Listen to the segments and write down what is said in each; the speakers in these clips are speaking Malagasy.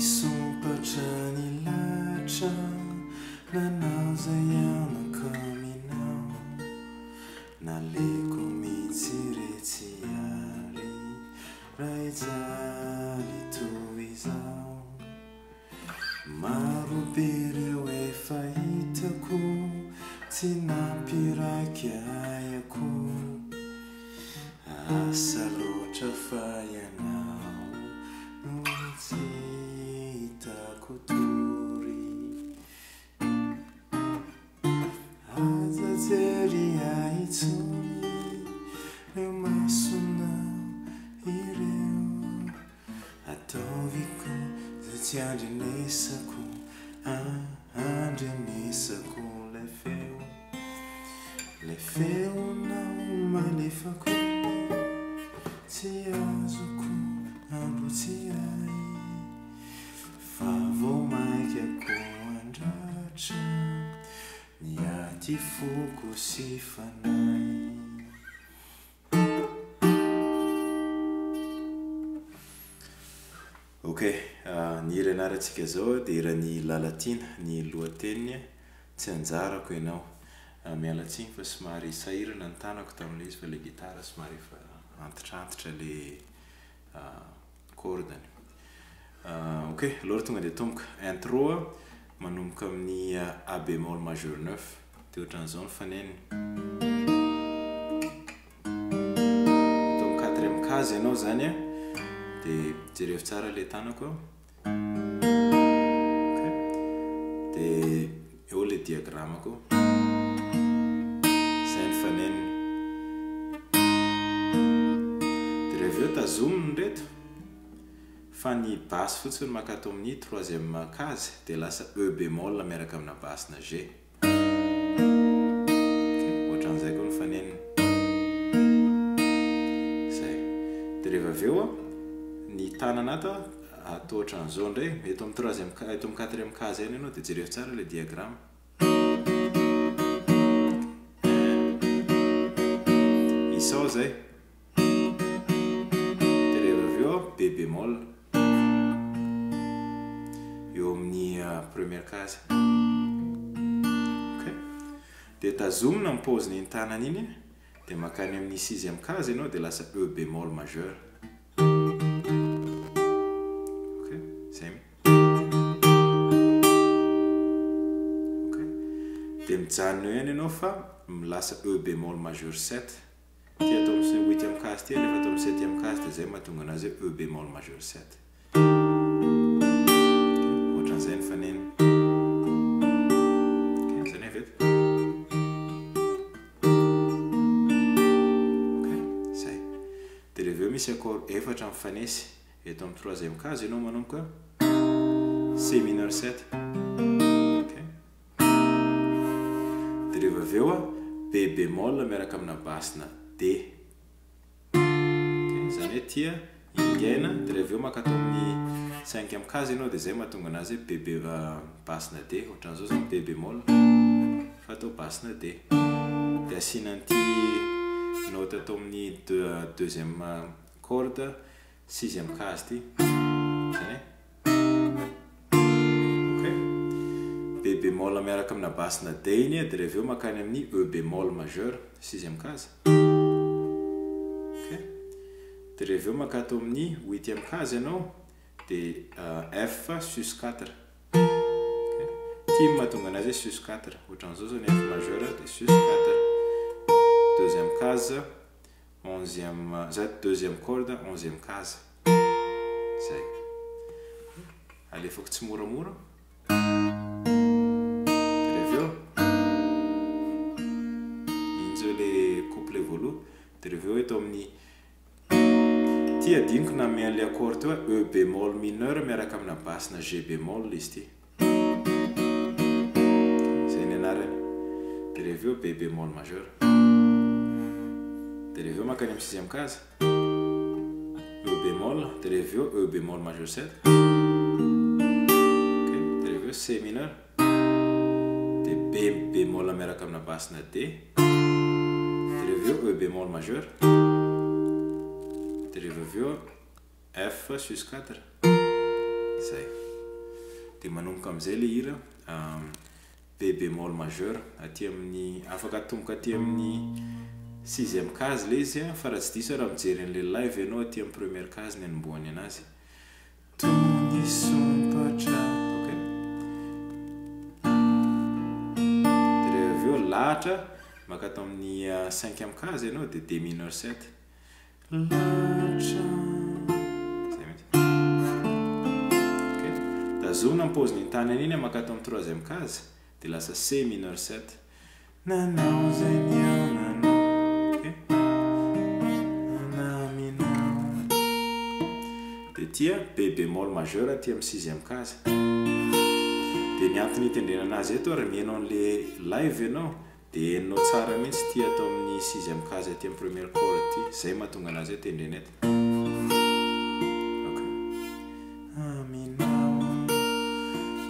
Nisompatra ny latra nanao zay anako aminao Naleko mihitsy re tsy ary raha hijaly toy izao Maro be ireo efa hitako tsy nampiraika ahy akory Asa loatra fa ianao no tsy hitako tory Aza jery ahy intsony ireo masonao ireo Ataovy koa izay tsy andrenesako Andrenesako ilay feo Ilay feonao malefaka Tsy azoko andro tsy hay Fa vao mainka koa handratra Ny aty foko sy fanahy. Ok, ny hira ianarantsika izao dia hiran'i Lalatiana, ny lohateniny Tsy anjarako ianao. Miala tsiny fa somary sahirana ny tanako tamin'ilay izy fa ilay gitara somary efa antitrantitra ilay corde-ny. Ok, aleo ary tonga dia atomboka. Intro manomboka amin'ny A bémol majeur neuf, dia ohatran'izao ny fanenony. Eto amin'ny quatrième case ianao izany an, dia jerevo tsara ilay tanako an. Ok, dia eo ilay diagramme-ko. Izay ny fanenony. Dia rehefa avy eo tazomina ireto. Fa ny basse fotsiny maka ato amin'ny troisième case dia lasa E bémol miaraka amina basse na G. Ok, ohatran'izay koa ny fanenony. Izay. Dia rehefa avy eo ny tanana ato atao ohatran'izao indray, eto amin'ny troisième eto amin'ny quatrième case ihany ianao dia jerevo tsara ilay diagramme. Isao izay. Dia rehefa avy eo B bémol eo amin'ny première case. Ok. Dia tazomina ny paozin'iny tanana iny dia mankany amin'ny sixième case ianao dia lasa E bémol majeur. Ok, zay. Ok. Dia mijanona eo ihany ianao fa lasa E bémol majeur 7. Ity atao amin'ny huitième case ity alefa atao amin'ny septième case dia izay mahatonga anazy hoe E bémol majeur 7. Ohatran'izay ny faneno. Ok, izany avy eto. Ok, izay. Dia rehefa eo misy accord efatra mifanesy. Eto amin'ny troisième case ianao manomboka C mineur 7. Ok. Dia rehefa avy eo B bémol miaraka amina basse-na D. Ok, izany hoe ity ingaina, dia rehefa avy eo maka ato amin'ny cinquième case ianao dia izay mahatonga anazy hoe B bé basse-na D. Ohatran'izao izany B bémol fa atao basse-na D. Dia asiana an'ity note ato amin'ny deuxième corde sixième case ity. Izany hoe. Ok. B bémol miaraka amina basse na D iny dia rehefa avy eo mankany amin'ny E bémol majeur, sixième case. Ok. Dia rehefa avy eo mankato amin'ny huitième case ianao dia F sus quatre. Ok. Ity no mahatonga anazy hoe sus quatre. Ohatran'izao izao ny F majeur dia sus quatre. Deuxième case. Onzième, zay deuxième corde, onzième case. Zay. Alefako tsimoramora. Dia avy eo, iny zao le couplet voaloha. Dia avy eo eto amin'ny ity adinoko nanome an'ilay accord teo aho, E bémol mineur miaraka amina basse-na G bémol izy ity. Izay ny anarany. Dia rehefa eo B bémol majeur. Dia rehefa eo mankany amin'ny sixième case. E bémol. Dia rehefa eo E bémol majeur 7. Ok. Dia rehefa eo C mineur. Dia B bémol miaraka amina basse na D. Dia rehefa eo E bémol majeur. Dia rehefa avy eo F sus 4. Izay. Dia manomboka amin'izay ilay hira B bémol majeur aty amin'ny, afaka atomboka aty amin'ny sixième case ilay izy fa raha tsy diso aho raha mijery an'ilay live ianao aty amin'ny première case ny anombohany anazy. Tony sompatra, ok. Dia rehefa avy eo lahatra maka ato amin'ny cinquième case ianao dia D mineur 7. Lahatra. Zay mihitsy. Ok. Tazomina ny paozin'iny tanana iny maka ato amin'ny troisième case dia lasa C mineur 7. Nanao izay nihaonanao. Ok. Nanaminao. Dia ity B bémol majeur aty amin'ny sixième case. Dia ny antony hitendrena anazy eto ary mihaino an'ilay live ianao dia henonao tsara mihitsy ity ato amin'ny sixième case aty amin'ny première corde ity. Izay mahatonga anazy hoe tendrena eto. Ok. Aminao.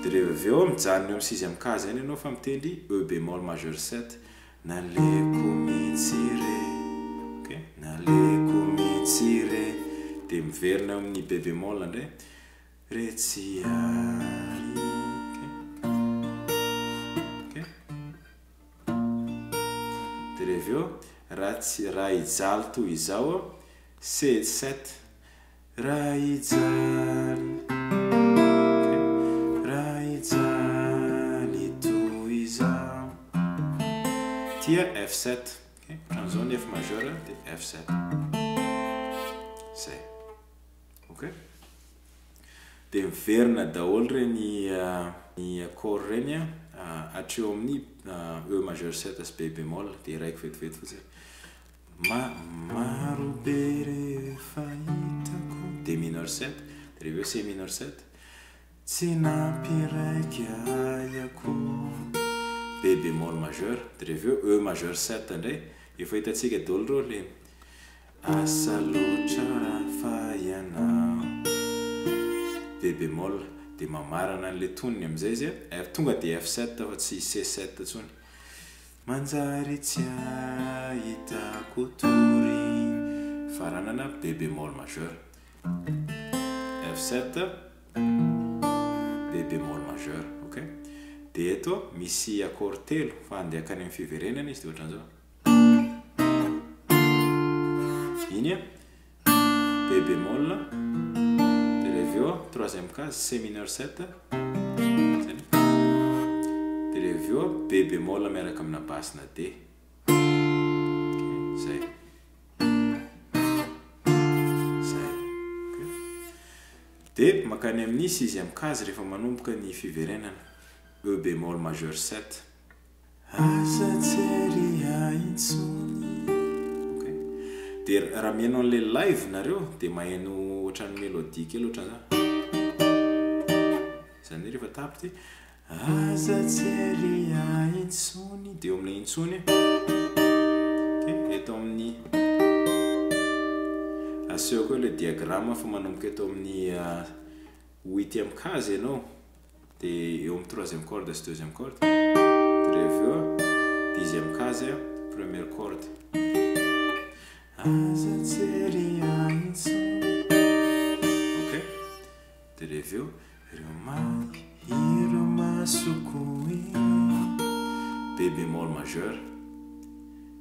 Dia rehefa avy eo mijanona eo amin'ny sixième case ihany ianao fa mitendry E bémol majeur 7. Naleko mihitsy re. Ok. Naleko mihitsy re. Dia miverina eo amin'ny B bémol indray. Re tsy ary. Ok. Ok. Dia rehefa avy eo raha tsy raha hijaly toy izao aho C7 raha hijaly ok raha hijaly toy izao tia F7 ok ohatran'izao ny F majeur dia F7 zay. Ok. Dia miverina daholo ireny ny accord ireny hatreo amin'ny E majeur 7 sy B bémol. Dia raiko vetivety fotsiny. Ma maro be rehefa hitako. D mineur 7, dia rehefa eo C mineur 7. Tsy nampiraika ahy akory. B bémol majeur, dia rehefa eo E majeur 7 indray. Efa hitantsika daholo ireo ilay Asa loatra raha fa ianao. B bémol, dia mamarana an'ilay tonony amin'izay izy a, tonga dia F7 fa tsy C7 intsony. Manjary tsy ahitako tory. Faranana B bémol majeur. F7, B bémol majeur, ok? Dia eto misy accord telo fa andeha hankany amin'ny fiverenana izy dia ohatran'izao. Iny B bémol, dia rehefa avy eo troisième case C mineur 7, zay dia rehefa avy eo B bémol miaraka amina basse na D, ok, zay, zay, ok. Dia mankany amin'ny sixième case rehefa manomboka ny fiverenana, E bémol majeur 7. Aza jery ahy intsony. Ok. Dia raha mihaino an'ilay live nareo dia maheno ohatran'ny mélodie kely ohatran'izany. Izany hoe rehefa tapitra ity Aza jery ahy intsony dia eo amin'ilay intsony. Ok, eto amin'ny asehoko eo ilay diagramme fa manomboka eto amin'ny huitième case ianao. Dia eo amin'ny troisième corde sy deuxième corde. Dia rehefa avy eo dixième case, première corde. Aza jery ahy intsony. Ok. Dia rehefa avy eo ireo maty ireo masoko ireo. B bémol majeur.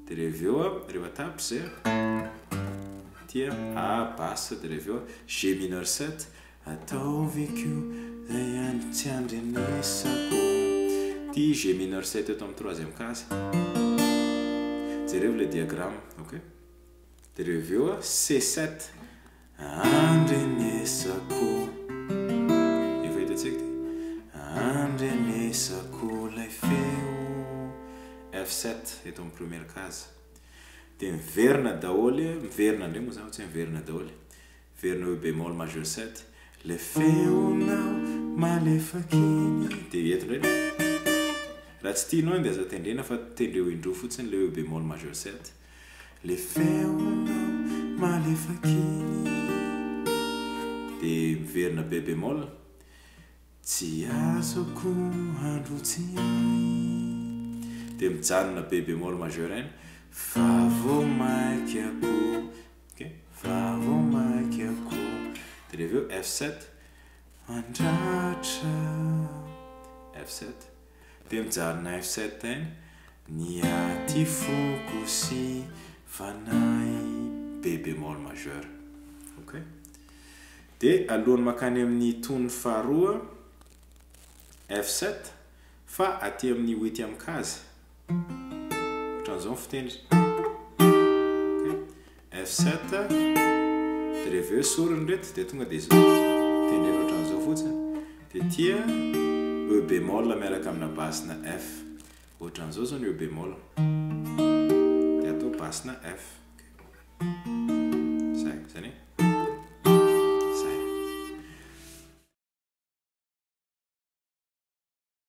Dia rehefa avy eo rehefa tapitra izay ity A basse dia rehefa avy eo G mineur 7 Ataovy ko zay andro tsy andrenesako. Ty G mineur 7 eto amin'ny troisième case. Jerevo le diagramme, ok? De reo avy eo C7 andrenesako. Efa hitantsika ty. Andrenesako lay feo. F7 eto amin'ny première case. De miverina daholo, miverina indray moa zany fa tsy hoe miverina daholo. Verina E bémol majeur 7, Ilay feonao malefaka iny. Dia eto indray ilay. Raha tsy tianao iny dia aza tendrena fa tendreo indroa fotsiny ilay E bémol majeur 7. Ilay feonao malefaka iny. Dia miverina B bémol. Tsy azoko andro tsy hay. Dia mijanona B bémol majeur iny. Fa vao maika koa. Ok, fa vao maika koa. Dia rehefa eo F7. Mandratra F7 dia mijanona F7 eny ny aty foko sy fanahy B bémol majeur. Ok. Dia alohan'ny makany amin'ny tonony faharoa F7 fa aty amin'ny huitième case. Ohatran'izao ny fitendry. Ok. F7 dia rehefa eo esorina ireto dia tonga dia izao. Tendrena ohatran'izao fotsiny. Dia ity E bémol miaraka amina basse-na F. Ohatran'izao izao ny E bémol. Dia atao basse-na F. Ok. Izay, izany e.